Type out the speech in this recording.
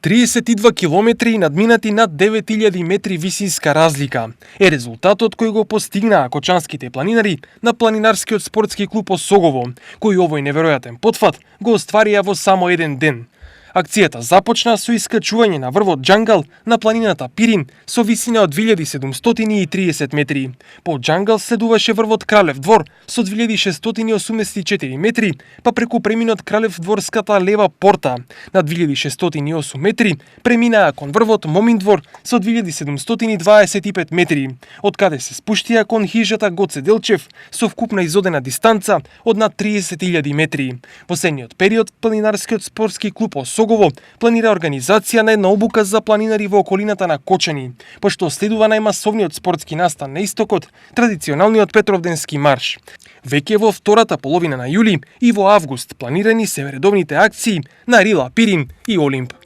32 километри надминати над 9000 метри висинска разлика е резултатот кој го постигнаа кочанските планинари на планинарскиот спортски клуб Осогово, кои овој неверојатен потфат го остварија во само еден ден. Акцијата започна со искачување на врвот Џангал на планината Пирин со висина од 2730 метри. По Џангал следуваше врвот Кралев двор со 2684 метри, па преку преминот Кралев дворската лева порта на 2608 метри преминаа кон врвот Момин двор со 2725 метри, од каде се спуштија кон хижата Гоце Делчев со вкупна изодена дистанца од над 30.000 метри. Во следниот период планинарскиот спортски клуб Осогово планира организација на една обука за планинари во околината на Кочани, пошто следува најмасовниот спортски настан на истокот, традиционалниот Петровденски марш. Веќе во втората половина на јули и во август планирани се редовните акции на Рила, Пирин и Олимп.